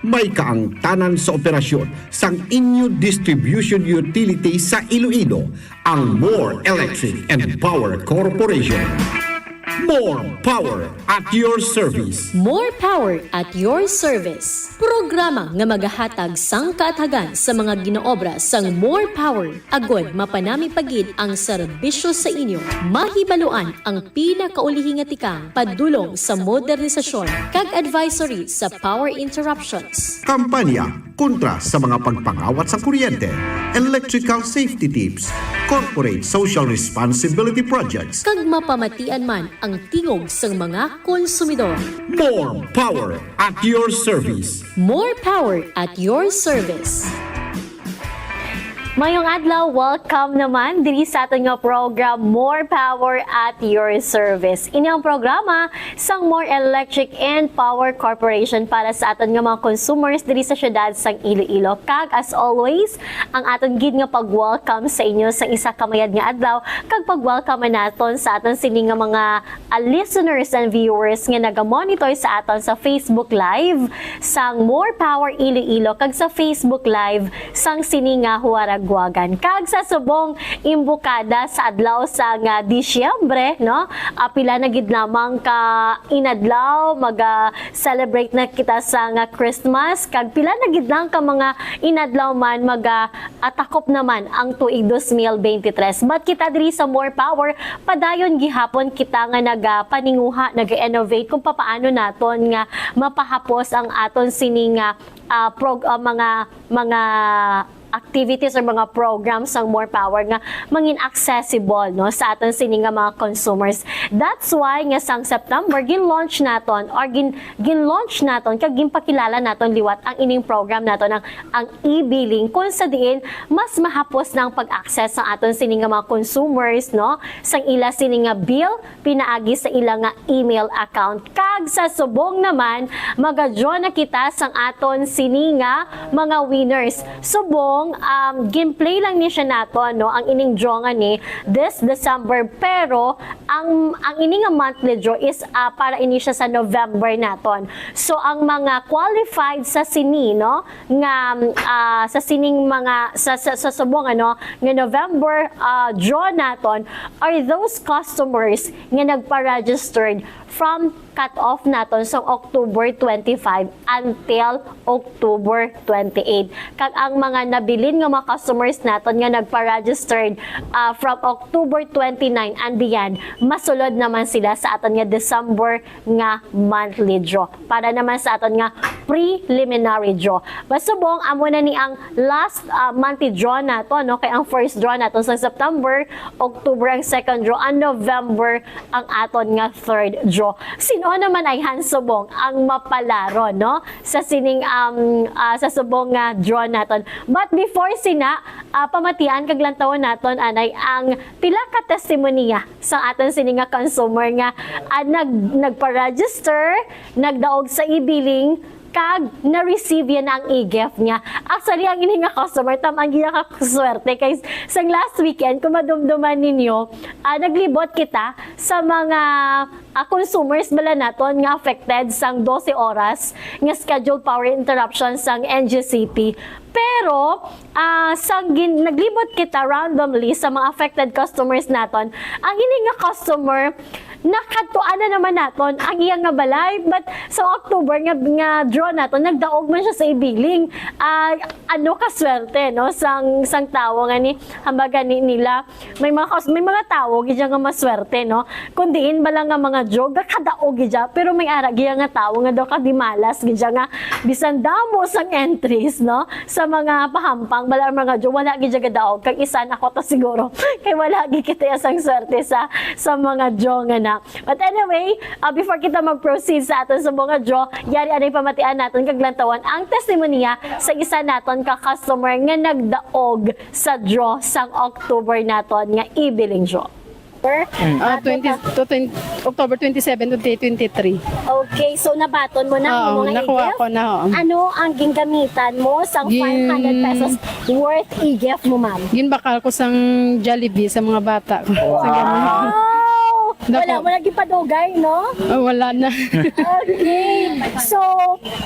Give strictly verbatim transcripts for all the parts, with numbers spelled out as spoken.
May kaangtanan sa operasyon sang inyo distribution utility sa Iloilo, ang More Electric and Power Corporation. More power at your service. More Power at Your Service. Programa nga magahatag sang kaathagan sa mga ginaobra sang More Power agod mapanami pa gid ang serbisyo sa inyo. Mahibaluan ang pinakaulihi nga tikang padulong sa modernisasyon kag advisory sa power interruptions. Kampanya kontra sa mga pagpangawat sa kuryente, electrical safety tips, corporate social responsibility projects. Kag mapamatian man ang tingog sang mga konsumidor. More power at your service. More Power at Your Service. Mayong adlaw, welcome naman diri sa aton nga program More Power at Your Service. Ini ang programa sang More Electric and Power Corporation para sa aton nga mga consumers diri sa siyudad sang Iloilo. Kag as always, ang aton gid nga pag-welcome sa inyo sa isa ka mayad nga adlaw kag pag-welcome naton sa aton sini nga mga ah, listeners and viewers nga naga-monitor sa aton sa Facebook Live sang More Power Iloilo kag sa Facebook Live sang sini nga Huwaragwagan. Kag sa subong imbukada sa adlaw sa nga Disyembre, no? Ah, pila na gid lamang ka inadlaw maga-celebrate na kita sa nga Christmas kag pila na gid lang ka mga inadlaw man maga atakop naman ang tuig dos mil bente tres. But kita diri sa More Power, padayon gihapon kita nga nagapaninguha, naga-innovate kung papaano naton nga mapahapos ang aton sini nga ah, prog- ah, mga mga activities or mga programs sang More Power nga mangin accessible, no, sa aton sini nga mga consumers. That's why nga sang September gin-launch naton or gin gin-launch naton kag ginpakilala naton liwat ang ining program naton ang ang e-billing, kung sa diin mas mahapos na ang pag-access sang aton sini nga mga consumers, no, sang ila sini nga bill pinaagi sa ila nga email account. Kag sa subong naman, maga-draw na kita sang aton sini nga mga winners. Subong, um, gin-play lang ni siya naton, no, ang ining draw nga ni this December, pero ang ang ini nga monthly draw is ah, para ini siya sa November naton. So ang mga qualified sa sini, no, nga ah, sa sining mga sa, sa, sa subong, ano, nga November ah, draw naton are those customers nga nagpa-registered from cut-off naton sa October twenty-five until October twenty-eight. Kag ang mga nabilin nga mga customers naton nga nagpa-registered ah, from October twenty-nine and beyond, masulod naman sila sa aton nga December nga monthly draw para naman sa aton nga preliminary draw. Masubong, amo na ni ang last ah, monthly draw nato, no? Kay ang first draw nato sa September, October ang second draw, ang November ang aton nga third draw. Sino naman ay han subong ang mapalaron, no? Sa sining um, ah, sa subong nga draw naton. But before sina, ah, pamatian kag lantawon naton anay ang pila ka testimonya sa aton sini nga consumer nga ah, nag nagpa-register, nagdaog sa e-billing, kag na-receive yan ang e-gift niya. Actually, ang ini nga customer, tam ang iya ka swerte kay sang last weekend, kung madumduman ninyo, ah, naglibot kita sa mga ah, consumers bala naton nga affected sang dose oras nga scheduled power interruption sang N G C P. Pero ah, sang gin, naglibot kita randomly sa mga affected customers naton, ang ini nga customer nakadtuan na naman naton ang iya nga balay, but sa October nga, nga draw naton, nagdaog man siya sa e-billing. Ah, ano ka swerte, no, sang sang tawo nga ni, hambaga ni nila, may mga kaus- may mga tawo gid siya nga maswerte, no, kung diin bala nga mga draw, gakadaog gid siya, pero may ara gid siya nga tawo nga daw kadimalas gid siya nga bisan damo sang entries, no, sa mga pahampang bala ang mga draw, wala gid siya gadaog. Kag isa na ko to siguro kay wala gid kita sang swerte sa sa mga draw nga na. But anyway, ah, before kita mag-proceed sa aton subong nga draw, yari anay pamatian naton kag lantawon ang testimonya sa isa naton ka customer nga nagdaog sa draw sang October naton nga e-billing draw. Ah, twenty, to twenty, October twenty-seven, twenty twenty-three. Okay, so nabaton mo na ang Oo, imong nakuha e-gift? Ko na, oo. Ano ang ginggamitan mo sang Gin- five hundred pesos worth e-gift mo, ma'am? Ginbakal ko sang Jollibee sa mga bata ko. Wow! Wala Dako. mo lagi padugay, no? Ah, wala na. Okay. So,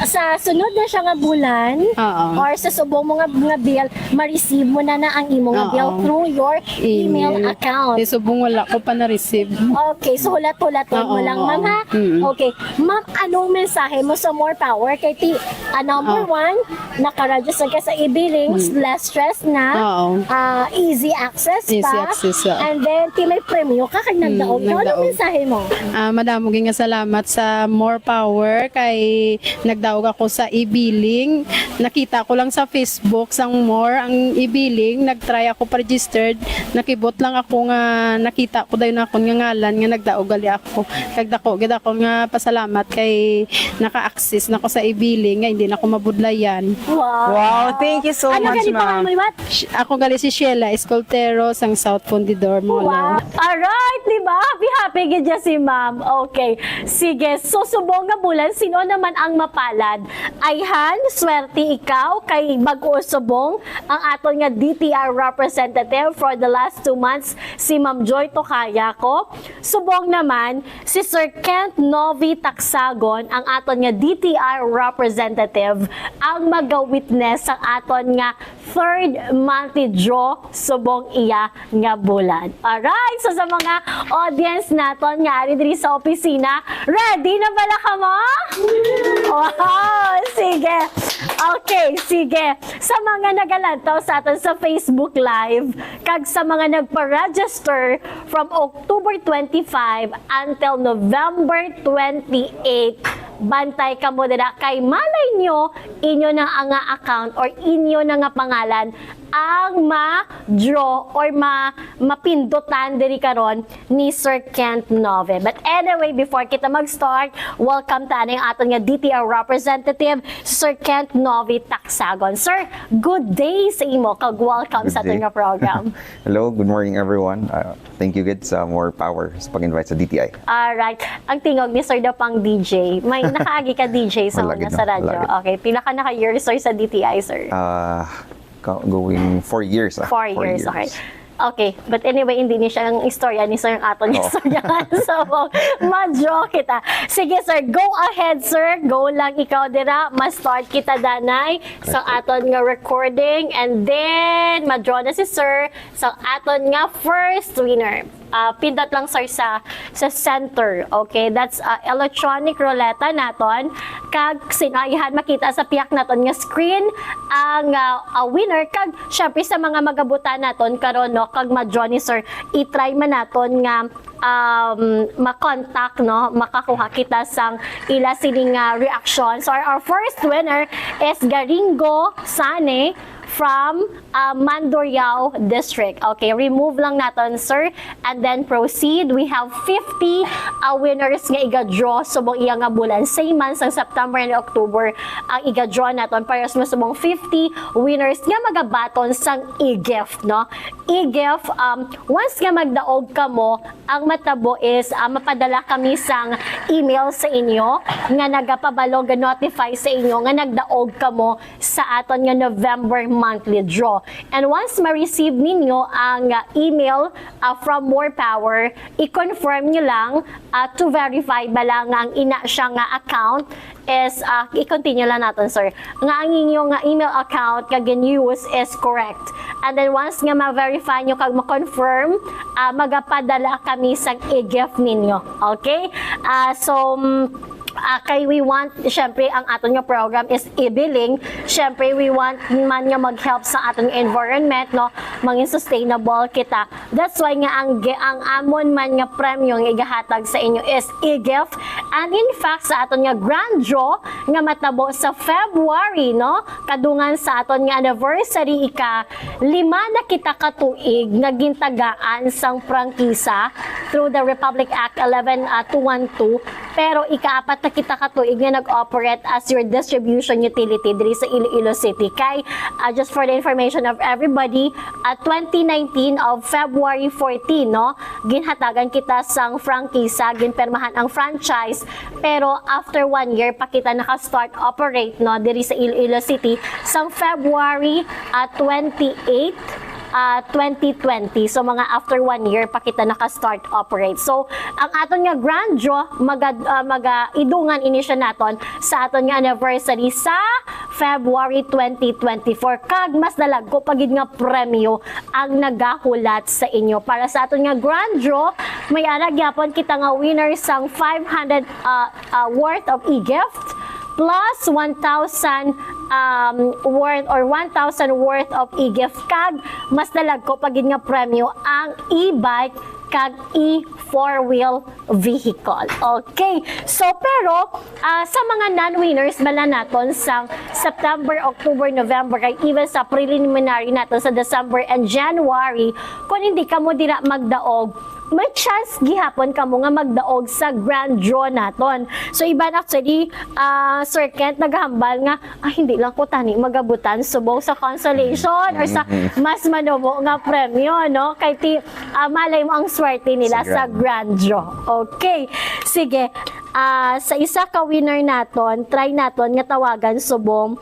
sa sunod na siya nga bulan, Oo. or sa subong mo nga, nga bill, ma-receive mo na na ang imo nga bill Oo. through your email Email. account. Eh, subong wala ko pa na-receive. Okay, so hulat-hulaton mo Oo, lang, ma'am, oo. ha? Mm. Okay. Ma'am, anong mensahe mo sa More Power? Kay ti, ah, number Oo. one, naka-register ka sa e-billing, Hmm. less stress na, Oo. ah, easy access Easy pa, access, oo. and then ti may premyo ka kag Hmm, nagdaog. Ano nagdaog. mensahe mo? Ah, madamo gyud nga salamat sa More Power kay nagdaog ako sa e-billing. Nakita ko lang sa Facebook sang More ang e-billing. Nag-try ako pa-registered. Nakibot lang ako nga nakita ko dayon akon nga ngalan nga nagdaog gali ako. Kag dako gid ako nga pasalamat kay naka-access na ko sa e-billing nga hindi na ko mabudlayan. Wow. Wow, thank you so Ano much, gani ma'am. pangalan mo, Iwat? Sh-, ako gali si Sheila Escoltero sang South Fundidor, Molo. Wow. Alright, di ba? Happy, happy gid siya si ma'am. Okay. Sige, so subong nga bulan, sino naman ang mapalad? Ayhan, swerte ikaw kay bag-o subong ang aton nga D T I representative for the last two months, si Ma'am Joy Tocaya ko. Subong naman, si Sir Kent Novi Taksagon, ang aton nga D T I representative, ang maga-witness sa aton nga third monthly draw subong iya nga bulan. Alright, so sa mga audience naton nga ari diri sa opisina, ready na bala kamo? Wow, sige. Okay, sige. Sa mga nagalantaw sa aton sa Facebook Live, kag sa mga nagpa-register from October twenty-five until November twenty-eight, bantay kamo dira kay malay nyo, inyo na nga account or inyo na nga pangalan ang ma-draw or ma-, mapindutan diri karon ni Sir Kent Nove. But anyway, before kita mag-start, welcome ta anay ang aton nga D T I representative, Sir Kent Nove Taksagon. Sir, good day sa imo, kag welcome Good sa aton day. nga program. Hello, good morning, everyone. Uh, thank you gid sa More Power sa pag-invite sa D T I. Alright. Ang tingog ni Sir daw pang D J. May nakaagi ka D J sa Wala una gid, sa wala radyo. gid. Okay. Pila ka naka-years, sir, sa D T I, sir? Ah, ka-, going four years, ah. Four Four years, years. okay. Okay, but anyway, hindi ni siya ang istorya ni Sir ang aton Oo. istorya. So, ma-draw kita. Sige, sir, go ahead, sir. Go lang ikaw dira. Ma-start kita, danay, sa Perfect. aton nga recording. And then, ma-draw na si sir sa aton nga first winner. Ah, pindot lang, sir, sa, sa center. Okay, that's, ah, electronic ruleta naton. Kag sinayahan makita sa pihak naton nga screen ang, ah, ah, winner. Kag syempre sa mga magabutan naton karon, no, kag ma-draw ni sir, i-try man naton nga, um, ma-contact, no, makakuha kita sang ila sini nga reaction. So our, our first winner is Garingo Sane from, ah, Mandurriao District. Okay, remove lang naton, sir, and then proceed. We have fifty, ah, winners nga iga-draw subong iya nga bulan. Same man sang September and October ang iga-draw naton. Parehas mo subong fifty winners nga magabaton sang e-gift, no? E-gift, um, once nga magdaog kamo, ang matabo is, ah, mapadala kami sang email sa inyo nga nagapabalo, ga-notify sa inyo nga nagdaog kamo sa aton nga November monthly draw. And once ma-receive ninyo ang, ah, email, ah, from More Power, i-confirm nyo lang, ah, to verify bala nga ang ina siya nga account is, ah, i-continue lang naton, sir, nga ang inyo nga email account nga gin-use is correct. And then once nga ma-verify nyo kag ma-confirm, ah, magapadala kami sa e-gift ninyo. Okay? Ah, so, mm, ah, kay we want, syempre, ang aton nga program is e-billing. Syempre, we want man nga mag-help sa aton nga environment, no? Mangin sustainable kita. That's why nga ang gi-, ang amon man nga premyo nga igahatag sa inyo is e-gift. And in fact, sa aton nga grand draw nga matabo sa February, no? Kadungan sa aton nga anniversary, ika lima na kita ka tuig nga gintagaan sang prangkisa through the Republic Act eleven, ah, two one two. Pero ikaapat na kita ka tuig nga nag-operate as your distribution utility diri sa Iloilo City. Kay, ah, just for the information of everybody, ah, twenty nineteen of February fourteen, no, ginhatagan kita sang prangkisa, ginpermahan ang franchise, pero after one year pa kita naka-start operate, no, diri sa Iloilo City sang February, ah, twenty-eight ah, twenty twenty. So, mga after one year pa kita naka-start operate. So, ang aton nga grand draw, maga-, ah, maga-idungan ini siya naton sa aton nga anniversary sa February twenty twenty-four. Kag mas dalagko pa gid nga premyo ang nagahulat sa inyo. Para sa aton nga grand draw, may ara gyapon kita nga winner sang five hundred, ah, ah, worth of e-gift plus one thousand, um, worth or one thousand worth of e-gift, kag mas dalagko pa gid nga premyo ang e-bike kag e-four-wheel vehicle. Okay. So, pero, ah, sa mga non-winners bala naton sa September, October, November, kag even sa preliminary naton sa December and January, kung hindi kamo dira magdaog, may chance gihapon kamo nga magdaog sa grand draw naton. So, iban actually, ah, Sir Kent, naghambal nga, "Ah, hindi lang ko tani magabutan subong sa consolation or sa mas manubo nga premyo, no?" Kay ti-, ah, malay mo ang swerte nila sa grand draw. Okay. Sige. Ah, sa isa ka winner naton, try naton nga tawagan subong.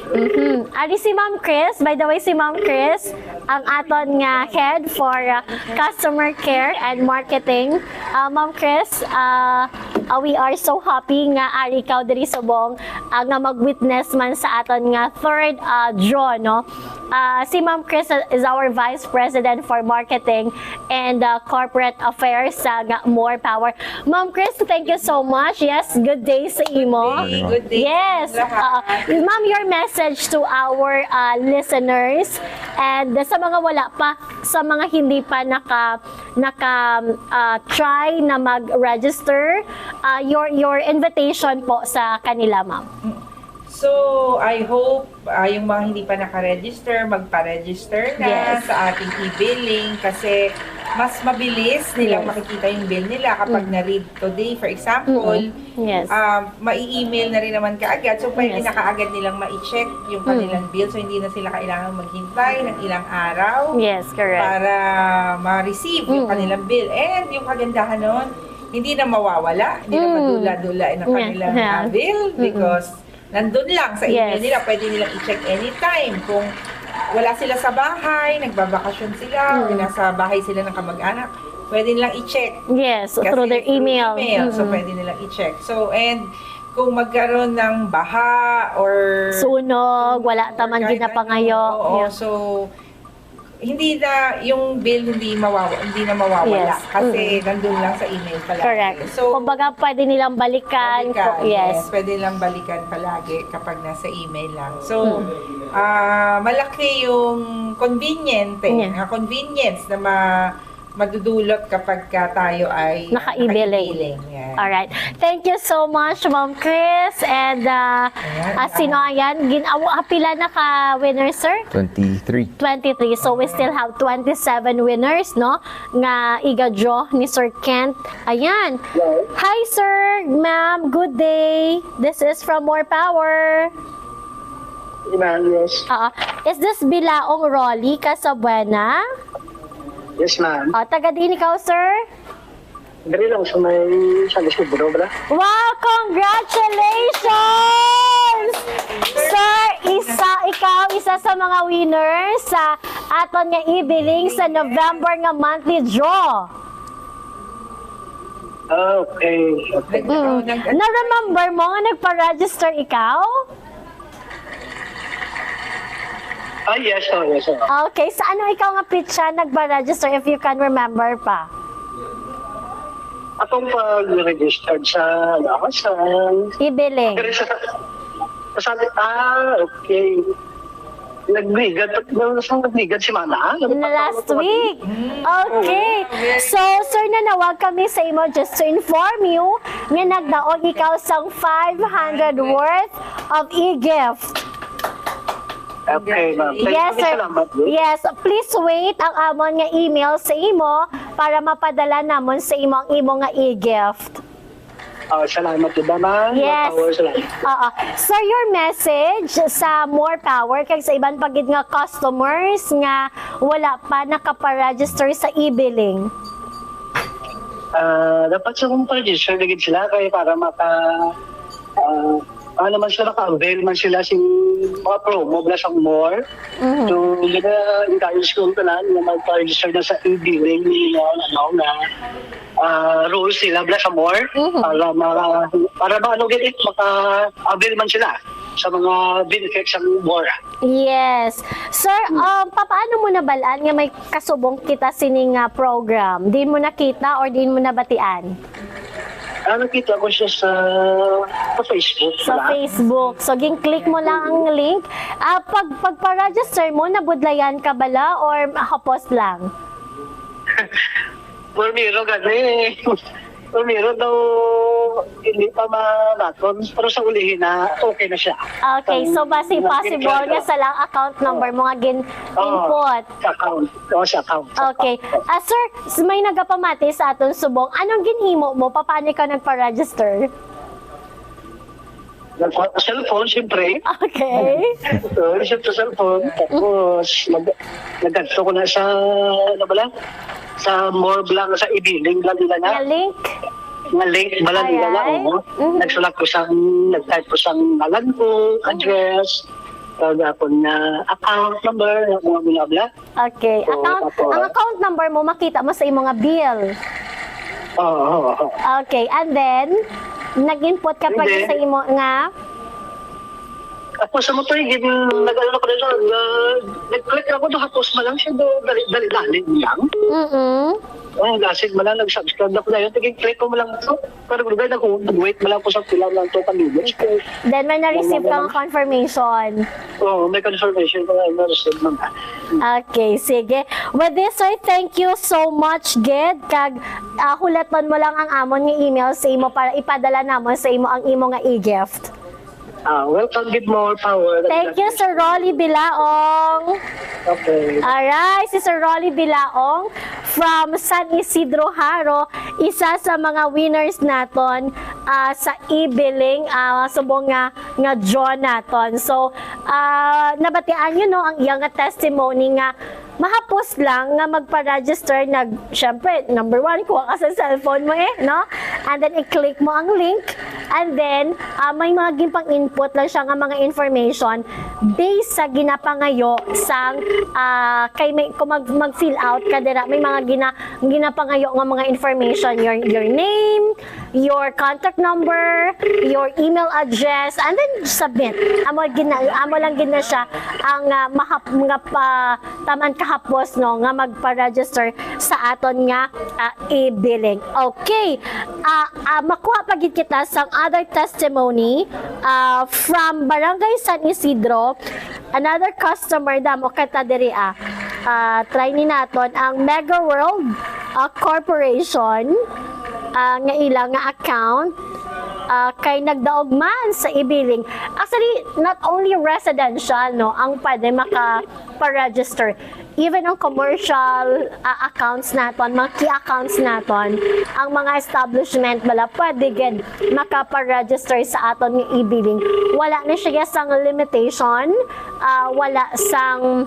Mhm. Ari si Ma'am Chris. By the way, si Ma'am Chris, ang aton nga head for, uh, customer care and marketing. Uh, Ma'am Chris, uh, uh, we are so happy nga ari ikaw diri subong, uh, nga mag-witness man sa aton nga third, uh, draw, no? Uh, si Ma'am Chris is our Vice President for Marketing and, uh, Corporate Affairs sa nga More Power. Ma'am Chris, thank you so much. Yes, good day sa imo. Good day, good day sa Yes. Lahat. Uh, ma'am, your message to our, uh, listeners and sa mga wala pa, sa mga hindi pa naka, naka, uh, try na mag-register, uh, your, your invitation po sa kanila, ma'am. So, I hope, ah, yung mga hindi pa naka-register, magpa-register na Yes. sa ating e-billing kasi mas mabilis nilang Yes. makikita yung bill nila kapag Mm. na-read today. For example, Mm-mm. Yes. ah, mai-email na rin naman kaagad. So, pwede Yes. na kaagad nilang ma-check yung Mm. kanilang bill. So, hindi na sila kailangan maghintay ng ilang araw Yes, correct. para ma-receive yung Mm-mm. kanilang bill. And yung kagandahan nun, hindi na mawawala, hindi na Mm. madula-dula yung Yeah. kanilang, Yeah. ah, bill Mm-mm. because nandun lang sa email Yes. nila, pwede nilang i-check anytime. Kung wala sila sa bahay, nagbabakasyon sila, or Mm. nasa bahay sila ng kamag-anak, pwede nilang i-check. Yes, Kasi through their through email. email, so Mm-mm. pwede nilang i-check. So, and kung magkaroon ng baha or Sunog, wala ta man Kahit ginapangayo. ano, oo, Yeah. so, hindi na, yung bill hindi mawawa-, hindi na mawawala Yes. kasi Mm-mm. nandun lang sa email palagi. Correct. So, Kumbaga, pwede nilang balikan. balikan, Ko-, yes. yes, pwede nilang balikan palagi kapag nasa email lang. So, Mm. ah, malaki yung conveniente, Yeah. nga convenience na ma-, madudulot kapag ka tayo ay Naka-e-billing. naka-e-billing. Yan. Alright. Thank you so much, Ma'am Chris. And, uh, Ayan, ah, sino ah. ayan? Gin-, aw-, ah, pila na ka winner, sir? Twenty-three. Twenty-three. So, we still have twenty-seven winners, no? Nga iga-draw ni Sir Kent. Ayan. Hello. Hi, sir, ma'am. Good day. This is from More Power. Iman, yes. Oo. Is this Bilaong Rolly Casabuena? Yes, ma'am. Ah, taga diin ikaw, sir? Dali lang sa may San Isidro, bala. Wow! Congratulations! Sir, isa, ikaw, isa sa mga winners sa aton nga e-billing sa November nga monthly draw. Ah, okay. Okay. Mm. Na-remember mo nga nagpa-register ikaw? Ah, yes, oh, yes, oh. Okay, sa ano ikaw nga pitsa nagpa-register, if you can remember pa? Akong pag-registered sa, ano, sa E-billing. Pero sa, sa, ah, okay. Nagligad, nung sa nagligad si Mana, ah, ano In the pa last tawag ko? week. Mm. Okay. Oo. So, sir, nanawag kami sa imo just to inform you nga nagdaog ikaw sang five hundred worth of e-gift. Okay, ma'am. Thank Yes, you. Salamat, ma'am. Yes, please wait ang amon nga email sa imo para mapadala namon sa imo ang imo nga e-gift. Oh, salamat, diba, ma'am? Yes. Power, salamat. Oo. So, your message sa More Power kag sa iban pa gid nga customers nga wala pa nakaparegister sa e-billing? Ah, dapat sa kung pa-register na gid sila kay para maka, ah, ano man sila, maka-avail man sila sing mga promo bala sang more. Mhm. So, gina-encourage ko ang tanan nga magpa-register na sa e-billing ni, ano, ano, na, ah, rules nila bala sa more Mhm. para ma-, para maano gid, eh, maka-avail man sila sa mga benefits sang more. Yes. Sir, Hmm. um, papaano mo nabalaan nga may kasubong kita sini nga program? Diin mo nakita or diin mo nabatian? Ah, nakita ko siya sa, sa Facebook Sa pala. Facebook. So, gin-click mo lang ang link. Ah, pag, pagpa-register mo, nabudlayan ka bala or hapos lang? Primero gani. Primero daw, hindi pa manaton. Pero sa ulihin na, okay na siya. Okay, so Ang basi nag-click possible lang nga ako. sa lang account number Oo. mo nga gin-input. Oo, sa account. Oo, sa account. Sa Okay. account. Ah, sir, s-, may nagapamati sa aton subong. Anong ginhimo mo? Paano ka nagpa-register? Nagkuha ko cellphone, siyempre. Okay. Oo, siyempre cellphone. Tapos, nag-, nagkadto ko na sa, ano ba lang? Sa more lang, sa e-billing lang nila na. Nga link? Nga link, bala nila na, Ayan. oo. Mhm. Nagsulat ko sang, nag-type ko sang ngalan ko, Mhm. address, kag akon nga account number, nga mga bla-bla. Okay. So, Account, tapos ang account number mo makita mo sa imo nga bill. Oo, oo, oo. Okay. And then, nag-input ka pa Hindi. sa imo nga Tapos sa motor, gid, nag-ano na ko na lang, ah, nag-click ako, do, hapos man lang siya, do, dali, dali, dali lang. Mm-mm. Oh, gasig man lang, nag-subscribe na ko na yun. Tigil click ko man lang to. Pero, guys, nag-, nag-wait man lang ko sa pila lang to, kanina. Then, may na-receive Wala ka na. ng confirmation. Oo, may confirmation ko na na-receive man. Okay, sige. With this, sir, thank you so much, gid. Kag, ah, hulaton mo lang ang amon nga email sa imo para ipadala namon sa imo ang imo nga e-gift. Ah, welcome, give more power. Thank you, Sir Rolly Bilaong. Okay. Alright, si Sir Rolly Bilaong from San Isidro Jaro, isa sa mga winners naton, ah, sa e-billing, ah, subong nga, nga draw naton. So, ah, nabatian nyo, no, ang iya nga testimony nga mahapos lang nga magpa-register, nag-, syempre, number one, kuha ka sa cellphone mo eh, no? And then, i-click mo ang link. And then, ah, may mga ginpang-input lang siya nga mga information based sa ginapangayo sang, ah, kay may, kung mag, mag-fill out ka dira, may mga gina-, ginapangayo nga mga information, your, your name, your contact number, your email address, and then submit. Amo gina-, amo lang gid na siya ang, ah, mahap-, nga pa-, taman kahapos, no, nga magpa-register sa aton nga, ah, e-billing. Okay. Ah, ah, makuha pa gid kita sang other testimony, ah, from Barangay San Isidro. Another customer, damo kita diri, ah. Ah, try ni naton ang Mega World, ah, Corporation, ah, nga ila nga account, ah, kay nagdaog man sa e-billing. Actually, not only residential, no, ang pwede makaparegister. Even ang commercial, ah, accounts naton, mga key accounts naton, ang mga establishment bala, pwede gid makaparegister sa aton nga e-billing. Wala na siya sang limitation, ah, wala sang,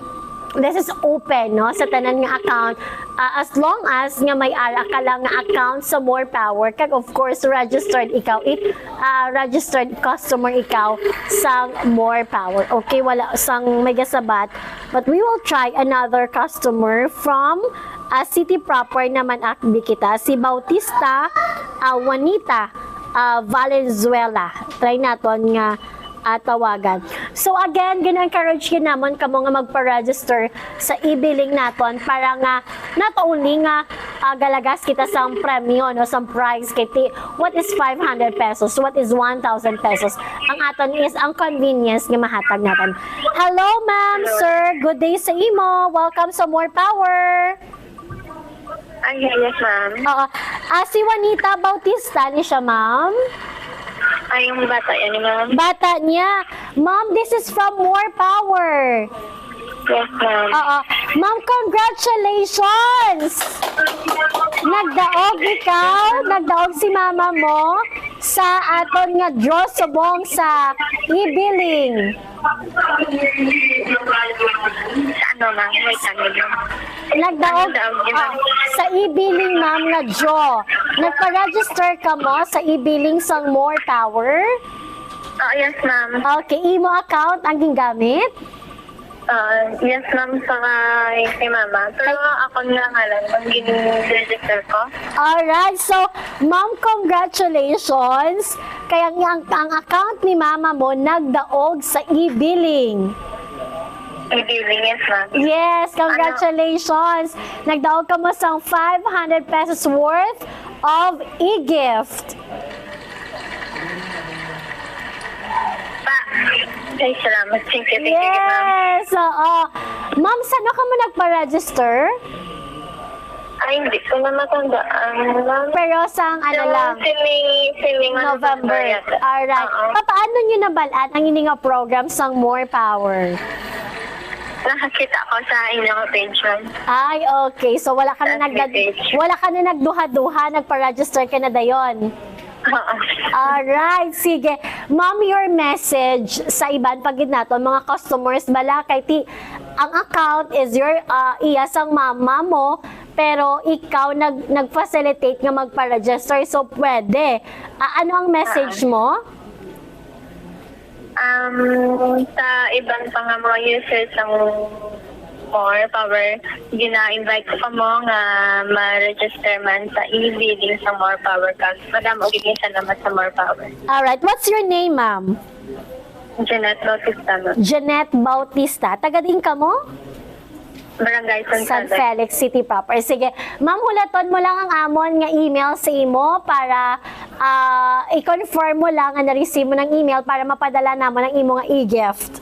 this is open, no, sa tanan nga account. Ah, as long as nga may ara ka lang nga account sa More Power, kag of course, registered ikaw, it, ah, registered customer ikaw sa More Power. Okay, wala sang may gasabat. But we will try another customer from, ah, city proper naman, akdi kita. Si Bautista, ah, Juanita, ah, Valenzuela. Try naton nga, ah, tawagan. So again, gina-encourage gid namon kamo nga magpa-register sa e-billing naton para nga not only nga, ah, galagas kita sang premyo, no, sang prize kay ti-, what is five hundred pesos? What is one thousand pesos? Ang aton is ang convenience nga mahatag naton. Hello, ma'am, Hello. sir. Good day sa imo. Welcome sa More Power. Ay, yes, ma'am. Oo. Ah, si Juanita Bautista ni siya, ma'am? Ay, yung bata yan, ma'am. Bata niya. Ma'am, this is from More Power. Yes, ma'am. Oo. Ma'am, congratulations! Nagdaog ikaw, nagdaog si mama mo sa aton nga draw subong sa e-billing. Ano, ma'am? May tanong, ma'am. Nagdaog, Nagdaog, di ba? ah, sa e-billing, ma'am, nga draw. Nagpa-register ka mo sa e-billing sang More Power? Ah, yes, ma'am. Okay, imo account ang gingamit? Ah, yes, ma'am, sa kay, kay mama. Pero ako na nga lang, ang gin-register ko. Alright, so, ma'am, congratulations. Kaya ang, ang, ang account ni mama mo nagdaog sa e-billing. E-billing, yes, ma'am. Yes, congratulations. Nagdaog ka mo sang five hundred pesos worth of e-gift. Pa. Ay, salamat. Thank you, thank you, ma'am. Yes, oo. Ma'am, saan ka mo nagpa-register? Ay, hindi ko na matandaan, ma'am. Pero sang ano Yung lang? Sining, sining November. November yata. Alright. Oo. Papaano nyo nabalaan ang ini nga program sang More Power? Nakakita ko sa inyo nga page, ma'am. Ay, okay. So, wala ka na Sa nagdag-, page. Wala ka na nagduha-duha, nagpa-register ka na dayon? Oo. Alright, sige. Ma'am, your message sa iban pa gid naton, mga customers bala, kay ti, ang account is your, ah, iya sang mama mo, pero ikaw nag-, nag-facilitate nga magpa-register, so pwede. Ah, ano ang message Ah. mo? Um, sa iban pa nga mga users sang More Power, gina-invite ko kamo nga ma-register man sa e-billing sa More Power Card. Madam, okay, salamat sa More Power. Alright. What's your name, ma'am? Jeanette Bautista, ma'am. Jeanette Bautista. Taga diin ka mo? Barangay San San Felix. Felix City proper. Sige. Ma'am, hulaton mo lang ang amon nga email sa imo para, ah, i-confirm mo lang nga na-receive mo ng email para mapadala namon ang imo nga e-gift.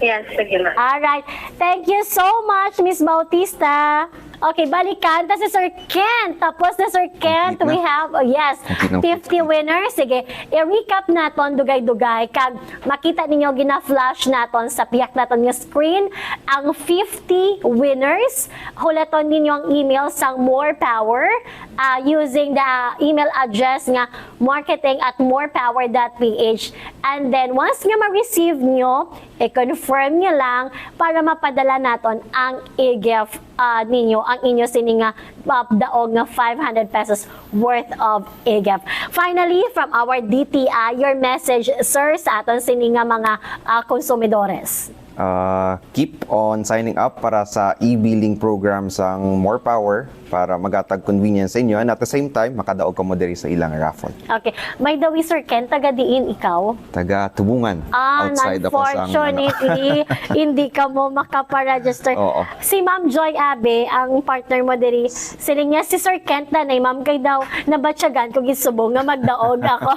Yes, sige, ma'am. Alright. Thank you so much, Miss Bautista. Okay, balikan ta si Sir Kent. Tapos na, Sir Kent, Complete na. We have, oh, yes, Complete na. Fifty winners. Sige, i-recap naton dugay-dugay. Kag makita ninyo, gina-flash naton sa pihak naton nga screen ang fifty winners. Hulaton ninyo ang email sang More Power, ah, using the email address nga marketing at morepower dot ph. And then, once nga ma-receive nyo, i-confirm nyo lang para mapadala naton ang e-gift, ah, ninyo, ang inyo sini nga, ah, daog nga five hundred pesos worth of e-gift. Finally, from our D T I, your message, sir, sa aton sini nga mga, ah, konsumidores. Ah, keep on signing up para sa e-billing program sang More Power para magatag convenience sa inyo, and at the same time, makadaog kamo diri sa ilang raffle. Okay. By the way, Sir Ken, taga diin ikaw? Taga Tubungan. Ah, outside ako sa unfortunately, hindi ka mo makapa-register. Oo. Si Ma'am Joy Abe, ang partner mo diri, siling niya, "Si Sir Kent na, nay, ma'am, kay daw nabatyagan ko gisubong nga magdaog ako."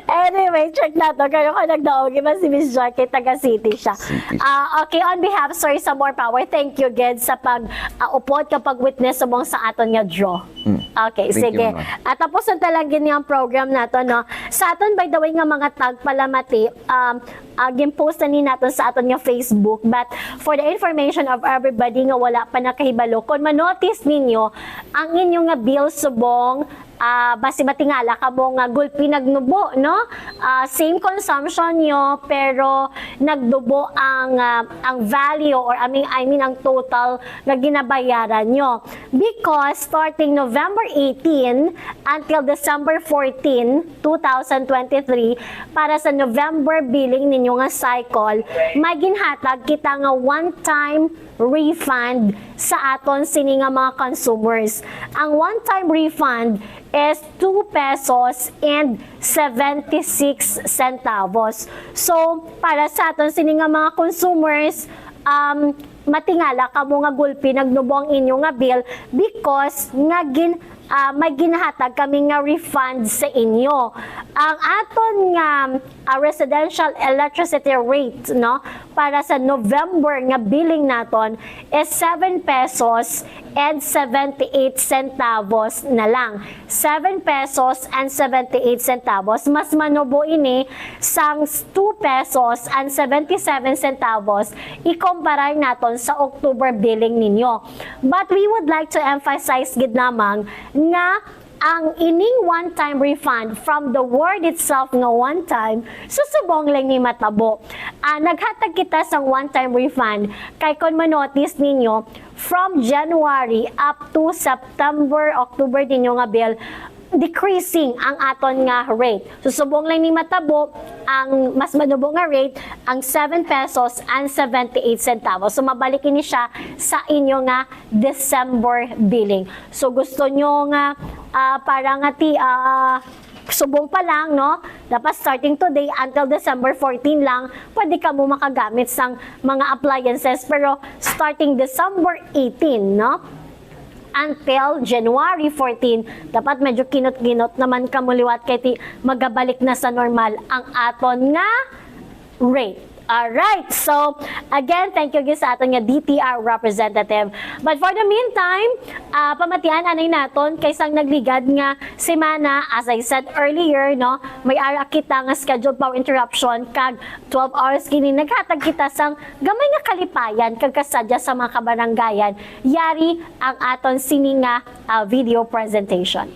Anyway, check nato. Kayo ka nagdaog, iba si Miss Joy, kay taga City siya. City. Ah, okay, on behalf, sorry, sa More Power, thank you, gid, sa pag, ah, upod ka pag-witness subong sa aton nga draw. Mm. Okay, Thank you, sige. Ma'am. At tapos na talaga niya ang program nato, no? Sa aton, by the way, nga mga tagpalamati, um, ah, gin-post na ni naton sa aton nga Facebook. But for the information of everybody nga wala pa nakahibalo, kung ma-notice ninyo, ang inyo nga bill subong, ah, basi matingala kamo nga gulpi nagnubo, no? Ah, same consumption nyo, pero nagdubo ang, ah, ang value, or I mean, I mean, ang total nga ginabayaran nyo. Because starting November eighteen until December fourteen, two thousand twenty-three, para sa November billing ninyo nga cycle, may ginhatag kita nga one-time refund sa aton sini nga mga consumers. Ang one-time refund is two pesos and seventy-six centavos. So, para sa aton sini nga mga consumers, um, matingala kamo nga gulpi nagnubo ang inyo nga bill because nga gin-, ah, may ginahatag kami nga refund sa inyo. Ang aton nga, ah, residential electricity rate, no, para sa November nga billing naton is seven pesos and seventy-eight centavos na lang. Seven pesos and seventy-eight centavos. Mas manubo ini sang two pesos and seventy-seven centavos ikumparar naton sa October billing ninyo. But we would like to emphasize gid lamang nga ang ining one-time refund, from the word itself nga one-time, subong lang ni matabo. Ah, naghatag kita sang one-time refund kay kon ma-notice ninyo, from January up to September, October ninyo nga bill, decreasing ang aton nga rate. So, subong lang ni matabo, ang mas manubo nga rate, ang seven pesos and seventy-eight centavos. So, mabalik ini siya sa inyo nga December billing. So, gusto nyo nga, ah, para nga ti, ah, subong pa lang, no? Dapat starting today until December fourteen lang, pwede kamo makagamit sang mga appliances. Pero starting December eighteen, no? Until January fourteen, dapat medyo kinot-kinot naman kamo liwat kay ti magabalik na sa normal ang aton nga rate. Alright. So, again, thank you gyud sa aton nga D T R representative. But for the meantime, ah, pamatian anay naton kay sang nagligad nga semana, as I said earlier, no, may ara kita nga scheduled power interruption kag twelve hours kini naghatag kita sang gamay nga kalipayan kag kasadya sa mga kabarangayan. Yari ang aton sini nga, ah, video presentation.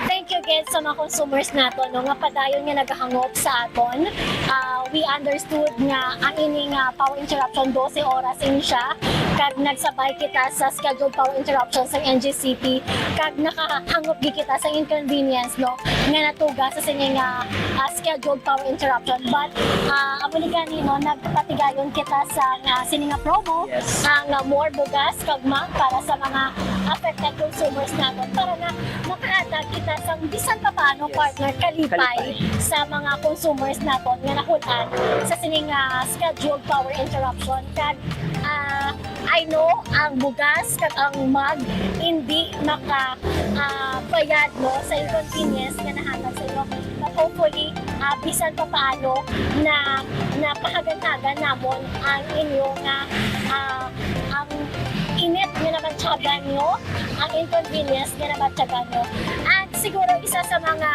Thank you again sa mga consumers nato, no, nga padayon nga nagahangop sa aton. Ah, we understood nga ang ini nga power interruption, dose oras ini siya, kag nagsabay kita sa scheduled power interruption sa N G C P, kag nakahangop gid kita sa inconvenience, no, nga natuga sa sini nga, ah, scheduled power interruption. But, ah, amo ni gani, no, nagpatigayon kita sa, ah, sini nga promo, Yes. ang, ah, More Bugas kag Mag para sa mga affected consumers naton, para nga makahatag kita sa bisan pa paano, Yes. partner, kalipay Kalipay. sa mga consumers naton nga nahul-an sa sini nga scheduled power interruption. Kag, ah, I know ang bugas kag ang mag hindi maka, ah, bayad, no, sa inconvenience nga nahatag sa inyo. But hopefully, ah, bisan pa paano na napahaganhagan namon ang inyo nga, ah, ang init nga nabatyagan nyo, ang inconvenience nga nabatyagan nyo. At siguro isa sa mga,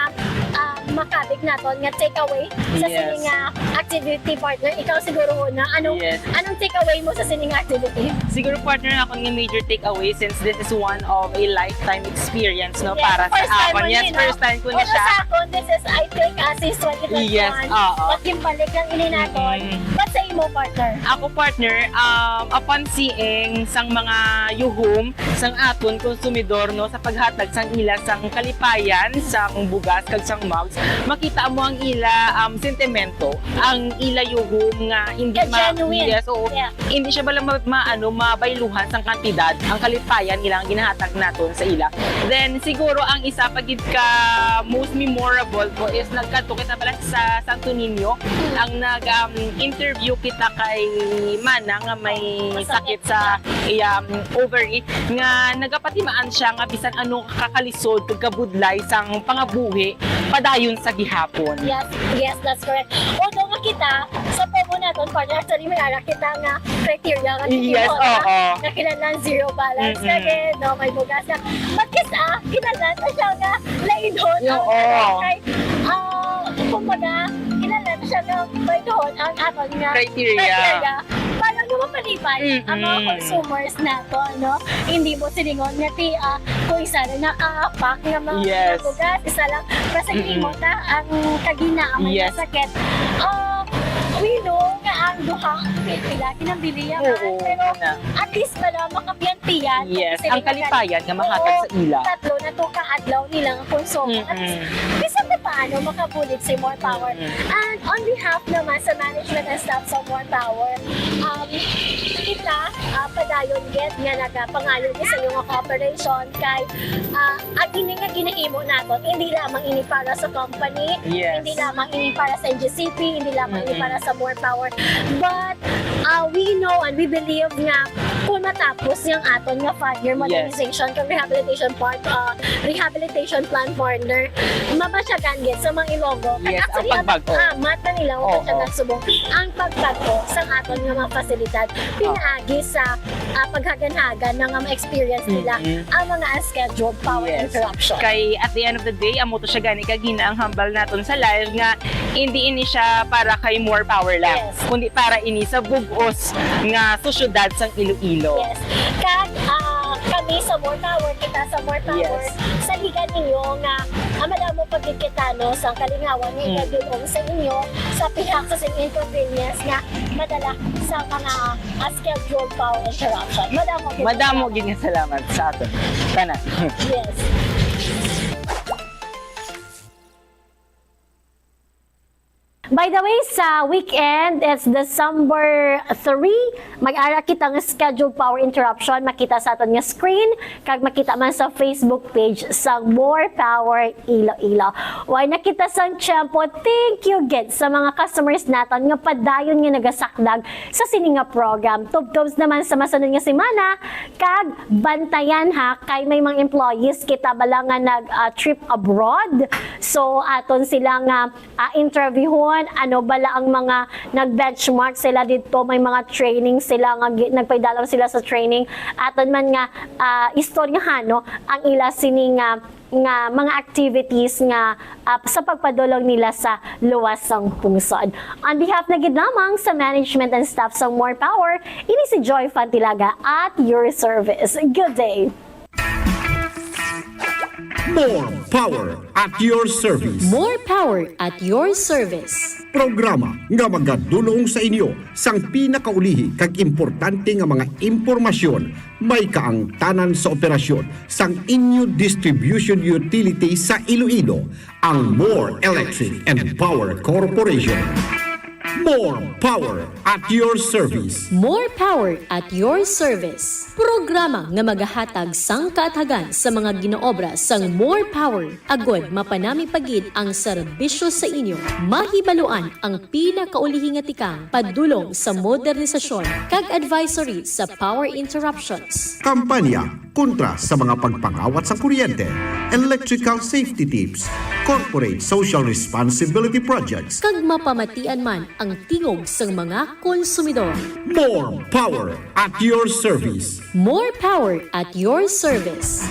ah, makabig naton nga takeaway sa Yes. sini nga activity, partner. Ikaw siguro una. Anong, Yes. anong takeaway mo sa sini nga activity? Siguro, partner, akon nga major takeaway, since this is one of a lifetime experience, no, Yes, para sa first time akon. mo Yes, ni, no? first time ko ni Pero siya. sa akon, this is, I think, ah, since twenty twenty-one. Yes, oo. Pagkimbalik lang ini naton. Mm. But sa imo, partner? Ako, partner, um, upon seeing sang mga yuhom sang aton konsumidor, no, sa paghatag sang ila sang kalipayan, sang bugas, kag sang mugs, makita mo ang ila, um, sentimento, ang ila yuhom nga hindi Nga ma-, genuine. Yes, oo. Yeah. Hindi siya bala ma-, ma-, ano, mabayluhan sang kantidad ang kalipayan nila nga ginahatag naton sa ila. Then, siguro ang isa pa gid ka most memorable ko is nagkadto kita bala sa Santo Niño. Mm. Ang nag, um, interview kita kay Mana nga may Masakit. sakit sa iya, um, ovary, nga nagapatimaan siya nga bisan ano kakalisod kag kabudlay sang pangabuhi padayon sa gihapon. Yes, yes, that's correct. Although nga kita, sa promo naton, partner, actually, may ara kita nga criteria nga Yes, titingnan, oo. nga kinahanglan zero balance ka Mm-mm. din, no? May bugas ka. But yes, ah, kinahanglan na siya nga lainhon Yo, ang oo. ano, kay, ah, kumbaga, kinahanglan na siya nga lainhon ang aton nga Criteria. criteria para nga mapalipay ang mga Mm-mm. consumers nato, no? Hindi mo silingon nga ti, ah, kung isa na nakapak nga mga Yes. bugas, isa lang, basta Mm-mm. imo ta ang kagina, ang may Yes. sakit. Ah, we know nga ang duha, pila, kinambiliya man, Oo, pero na. at least pala, makapiyan-piyan. Yes, Kasi ang nga kalipayan nga mahatag Oo, sa ila. tatlo na to ka adlaw nila nga konsumo. At Mm-mm. bisan pa paano, makabulig si More Power. Mm-mm. And on behalf naman sa management and staff sa More Power, um, kita, ah, padayon gid nga nagapangayo sa inyo nga cooperation kay, ah, ang ini nga ginahimo naton, hindi lamang ini para sa company, Yes. hindi lamang ini para sa N G C P, hindi lamang ini Mm-mm. para sa More Power, but, ah, we know and we believe nga kung matapos yung aton nga five-year Yes. modernization kag rehabilitation part, ah, rehabilitation plan, partner, mabatyagan gid sa mga Ilonggo. Kag Yes, ang actually, ang pagbag-o. amat na nila ang Oo. batyagan subong ang pagbag-o sa aton nga mga pasilidad. Oo. Pinaagi sa, ah, paghaganhagan na nga ma-experience nila Mm-mm. ang mga unscheduled power Yes. interruption. Kay at the end of the day, amo to siya gani kagina ang hambal naton sa live nga hindi ini siya para kay More Power lang, Yes. kundi para ini sa bug-os nga sosyedad sang Iloilo. Yes. Kag, ah, kami sa More Power, kita sa More Power, Yes. saligan ninyo nga Ah, madamo pa gid kita, no, sa kalingawan nga Mm. igadulong sa inyo, sa pihak sa sing inconvenience nga madala sa mga, ah, scheduled power interruption. Madamo gid. Madamo gid nga salamat sa ato. Tanan. Yes. By the way, sa weekend, it's December three. Mag-ara kita nga scheduled power interruption. Makita sa aton nga screen, kag makita man sa Facebook page sa More Power Iloilo. Way na kita sang tiyempo. Thank you gid sa mga customers naton nga padayon nga nagasakdag sa sini nga program. Tubtob naman sa masunod nga semana, kag bantayan ha, kay may mga employees kita bala nga nag, ah, trip abroad. So, aton sila nga, ah, interviewon, ano bala ang mga nag-benchmark sila dito, may mga training sila nga gi-, nagpaidalom sila sa training. Aton man nga, ah, istoryahan, no, ang ila sini nga, nga mga activities nga, ah, sa pagpadulong nila sa luwas sang pungsod. On behalf na gid lamang sa management and staff sang More Power, ini si Joy Fantilaga at your service. Good day. More power at your service. More power at your service. Programa nga magadulong sa inyo sang pinakaulihi kag importante nga mga impormasyon may kaangtanan sa operasyon sang inyo distribution utility sa Iloilo, ang More Electric and Power Corporation. More power at your service. More power at your service. Programa nga magahatag sang kaathagan sa mga ginaobra sang More Power, agod mapanami pa gid ang serbisyo sa inyo. Mahibaluan ang pinakaulihi nga tikang padulong sa modernisasyon kag advisory sa power interruptions. Kampanya kontra sa mga pagpangawat sa kuryente, electrical safety tips, corporate social responsibility projects, kag mapamatian man ang tingog sang mga konsumidor. More power at your service. More power at your service.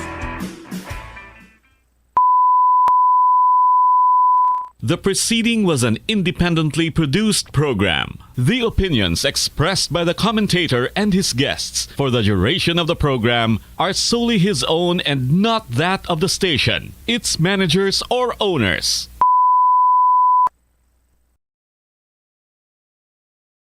The preceding was an independently produced program. The opinions expressed by the commentator and his guests for the duration of the program are solely his own and not that of the station, its managers, or owners.